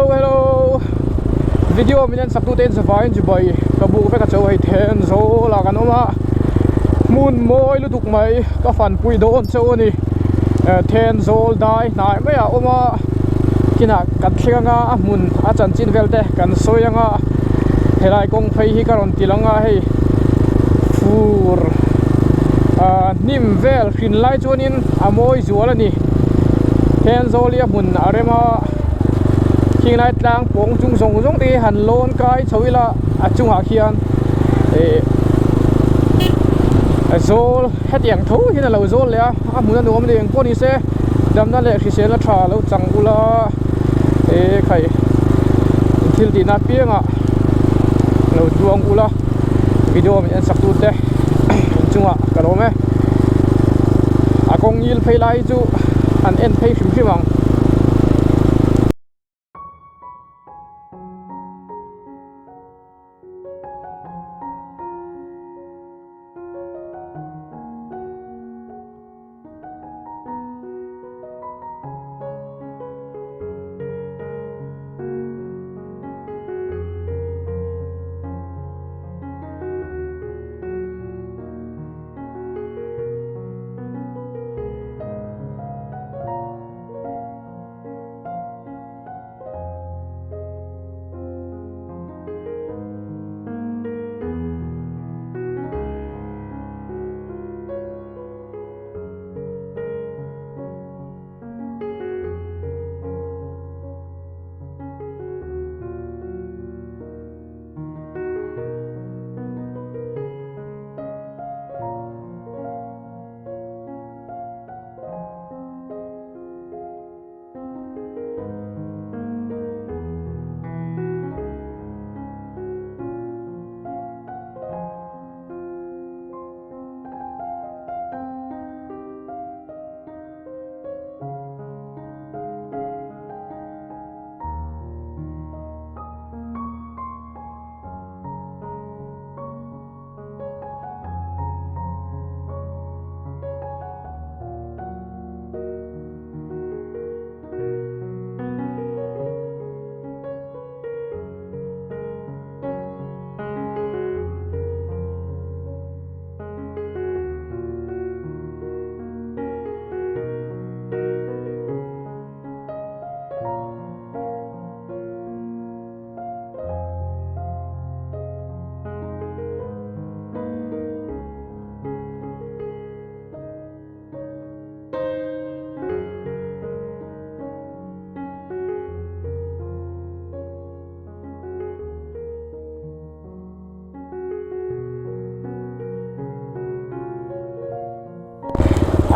Hello Video min en sak tute in zavaiin chibai ka buk vek a cho hei then zawl ah kan awm a hmun mawi lutuk mai ka fanpui dawn chauh a ni then zawl dai hnai mai ah a awm a kinah kan thleng anga a hmun a chanchin vel te kan sawi anga helai kawng phei hi ka rawn ti lang a hei fur ah hnim vel hrin lai chuanin a mawi zual a ni Thenzawl hi a hmun a rem a khing lai tlang pawng chung zawng zawng te hi han lawn kai chho ila a chungah khian ih zawl hetiang tho hian a lo zawl leh a a hmun a nuam a ni engpawh ni se damna leh hriselna tha lo chang ula eh khai thil tihna apiangah lo tluang ula video min en sak tute inchungah ka lawm e a kawng ngil phei lai chu an en phei hrim hrim ang.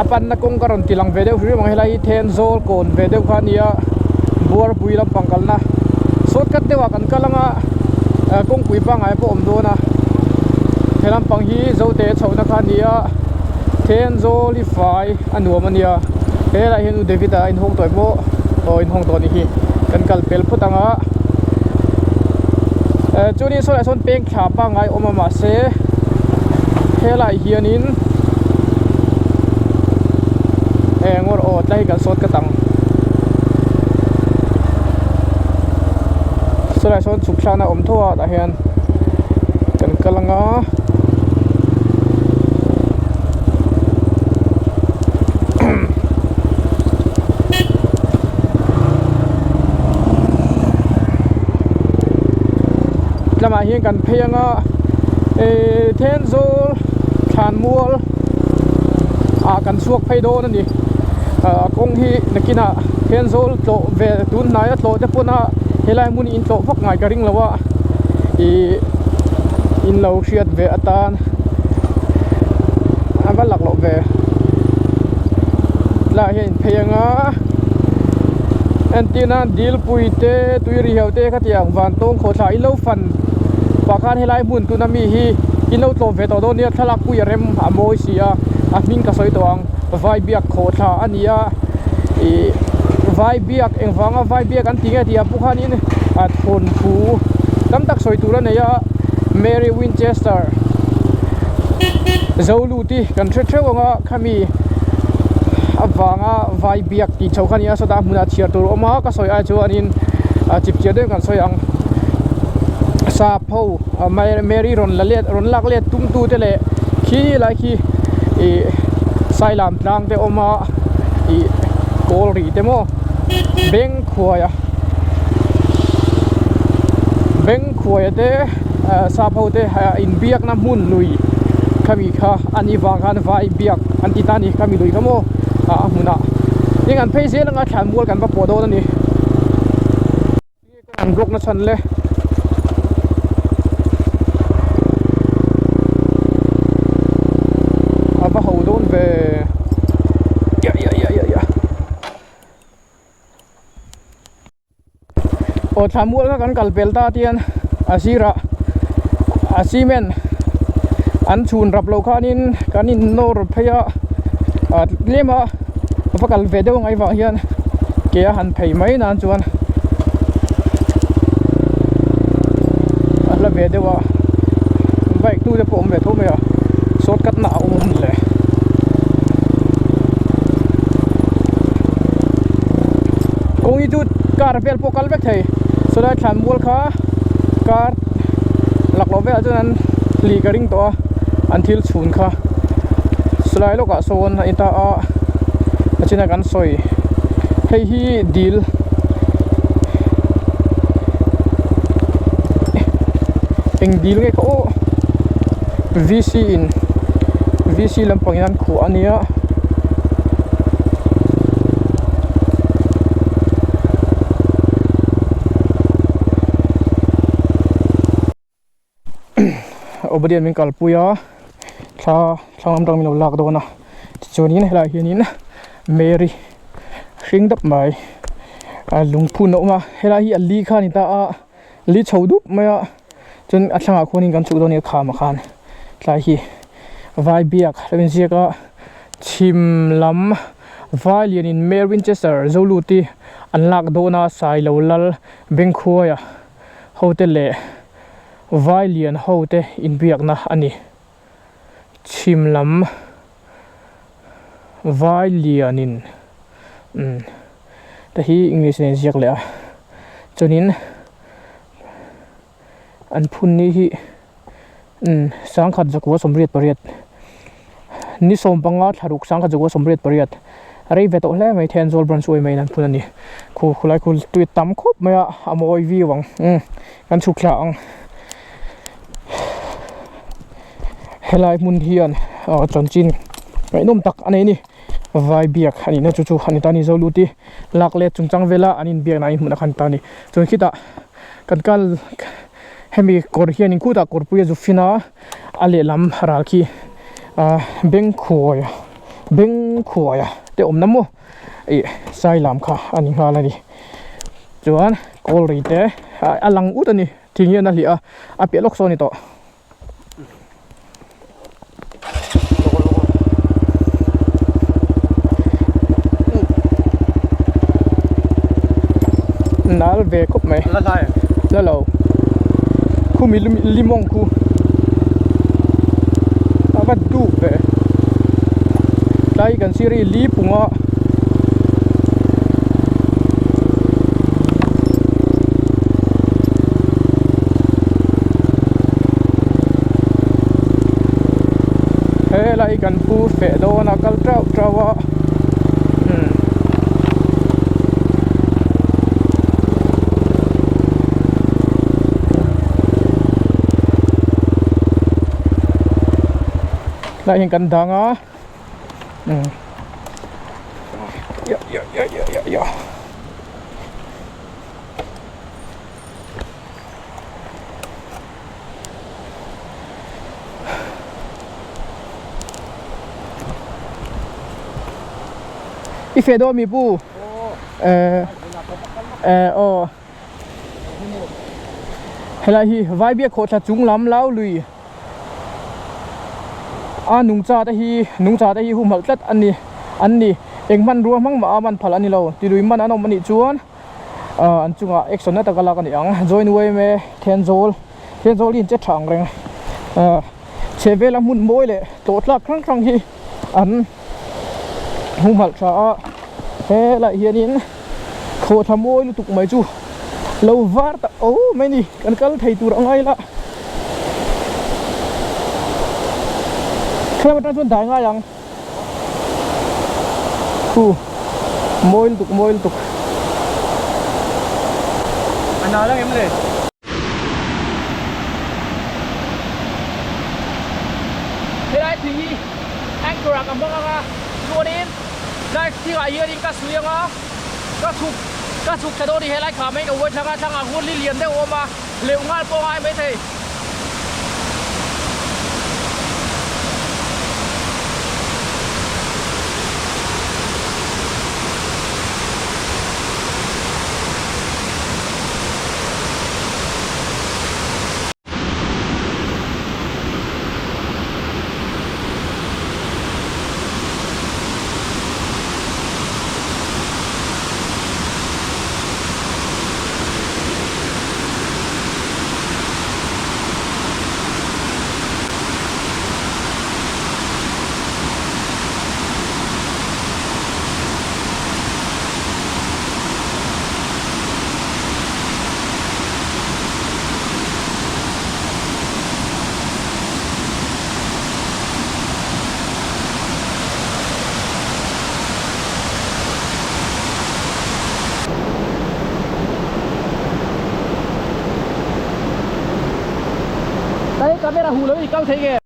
A panna kawng ka rawn ti lang ve deuh hrim ang helai hi Thenzawl kawn ve deuh kha a nia Buarpui lampang kalna shortcut deuh ah kan kal anga kawngpui pangngai pawh a awm dawn a he lampang hi Zote chhohna kha a nia Thenzawl hi fai a nuam a nia helaiah hian U David a inhawng tawh em aw aw inhawng tawh a nih hi kan kal pel phawt ang a chuanin saw lai sawn peng thla pangngai a awm a mahse helaiah hianin eng ngawr aw tlai hi kan sawt ka tang sawlaiah sawn chhuk thlakna a awm tho a tah hian kan kal anga. Tlamah hian kan phei anga eh Thenzawl thlanmual ah kan chhuak phei dawn a ni ah kawng hi nakinah Thenzawl tlawh ve tun hnaia tlawh te pawn a helai hmun hi in tlawh vak ngai ka ring lo a ih in lo hriat ve atan a va lak loh ve tlaiah hian in phei anga entir nan dilpui te tui ri heuh te khatiang van tawng khawh thla in lo fan pah khan helai hmun tuna mi hi in lo tlawm ve tawh dawn nia thlalak pui a rem a mawi si a a hming ka sawi tawh ang vai biak khawh thla a ni a ih vai biak engvanga vai biak an ti nge tih ah pawh khanin a thawnthu tam tak sawi tur a nei a Mary Winchester Zoluti kan hre theuh ang a khami avanga vai biak tih chho kha a ni a sawtah hmunah chhiar tur a awm a ka sawi ai chuanin. chipchiar deuhin kan sawi ang sap ho Mary rawn la let rawn lak let tum tu te leh khi lai khi ih Sailam tlang te awm a ih kawl rih te maw beng khuai a beng khuai te sap ho te inbiakna hmun lui khami kha a nih vang khan vai biak an ti ta a ni khami lui kha maw a hmunah tin an phei zel anga thlan mual kan va pawh dawn a ni. An block na chhan le. A va ho dawn ve. Ya ya ya ya ya. Aw thla mual kha kan kal pel ta tian a sirah a cement an chhun rap loh khanin kan in nawr phei a ah tlem a va kal ve deuh ang vang hian ke a han phei mai nan chuan a hla ve deuh a bike tu te pawh awm ve tho mai a shortcut na a awm awm le. Kawng hi chu car vel pawh kal vek thei sawlai thlan mual kha car laklawh velah chuan an hlih ka ring tawh a an thil chhun kha sawlai lawkah sawn a inta a a chinah kan sawi hei hi dil eng dil nge kha aw V C in V C lampang in an khuah a nia. Obadian min kalpui a thla thla lam tang min lo lak dawn a tichuanin helaiah hianin Mary hring dap mai a lungphun a awm a helai hi a li kha a ni ta a li chho dup mai a chuan a thlangah khuanin kan chhuk dawn a ni a kham ah khan tlai hi vai biak a lo inziak a chhim lam vai lianin Mary Winchester Zoluti an lak dawn a Sailo Lal Bengkhuaia ho te leh vai lian ho te inbiakna a ni. Chhim lam vai lianin umm te hi english in a inziak leh a chuanin an phun ni hi umm sangkhat zakua 88 ni 15 thlaruk sangkhat zakua 88 rei ve tawh hle mai Thenzawl branch uai maiin an phun a ni khu khulai khu tui tam khawp mai a a mawi viau ang umm kan chhuk thla ang helai hmun hian ah chanchin ngaihnawm tak a nei a ni vai biak a nihna chu chu a ni ta a ni Zoluti lak let chungchang vela an inbiakna a inhmuhna kha a ni ta a ni chuan khitah kan kal hemi kawr hianin khutah kawrpui a zu fin a a lehlam ral khi ah bengkhuai bengkhuai te awmna maw ih sai lam kha a ni nghal a ni chuan kawl ri te a lang ut a ni thing hian a hliah a a piah lawk sawn a ni tawh. Nal ve khawp mai la lo khumi limawng khu a va duk ve tlai kan sir hi li pung a. Helai kan pu feh dawn a kal teuh teuh a umm tlaiah hian kan dang a umm ya ya ya ya ya. I feh dawn mi pu eh eh aw helai hi vai biak khawhthla chung lam lau lui a nungcha te hi nungcha te hi humhalh tlat a ni an ni eng hmanrua hmang mah a man phal a ni lo tilui man an awm a nih chuan. ah an chungah action na taka lak a ni ang join yma Thenzawl Thenzawl hi in che tha ang reng ah chhe vela hmun mawi leh tawh tlak hrang hrang hi an humhalh tha a helaiah hianin khawhthla mawi lutuk mai chu Lo var ta oh mai ni kan kal thei tur a ngai la. Thlam atang chuan dai ngai ang. Khu mawi lutuk mawi lutuk. A nal ang em le? Helai thing hi anchor ah ka hmang ang a chuanin knife thingah hianin ka suih ang a ka chhuk ka chhuk thla dawn a ni helai khah mai ka uai thlang a thlangah huan li lian deuh a awm a leuh nghal pawh a ngai maithei. Đây camera hù lối thì cao thế kìa.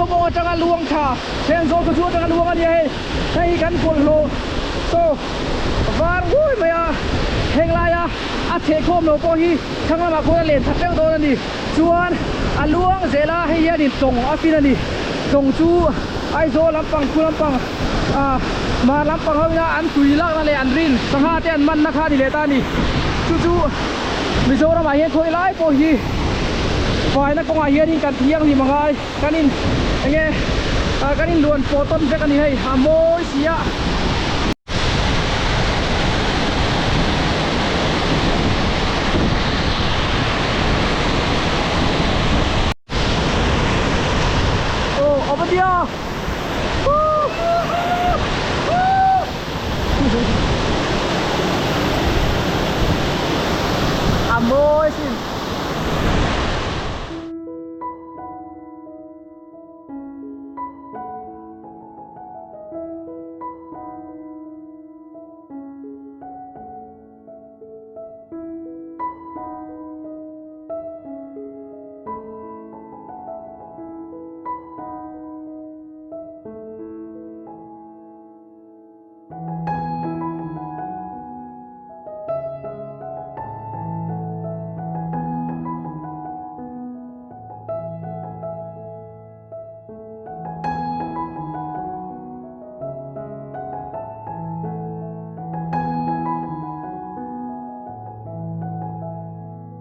khaw mawng atanga luang tha Thenzawl khaw chu atanga luang a nia hei hei hi kan bawlhhlawh chaw var nguai mai a heng laia a chheh khawm lo pawh hi thlang lamah khuan a len that deuh dawn a ni chuan a luang zel a hei hianin tawng a fin a ni tawng chu Aizawl lampang khu lampang ah hmar lampang ho ina an tui lakna leh an rin sangha te an manna kha a ni leh ta a ni chu chu Mizoram ah hian khawi lai pawh hi faina kawngah hianin kan thianghlim a ngai kan in enge ah kan in luan pawh tawn vek a ni hei a mawi si a. Aw a va nia A mawi sin.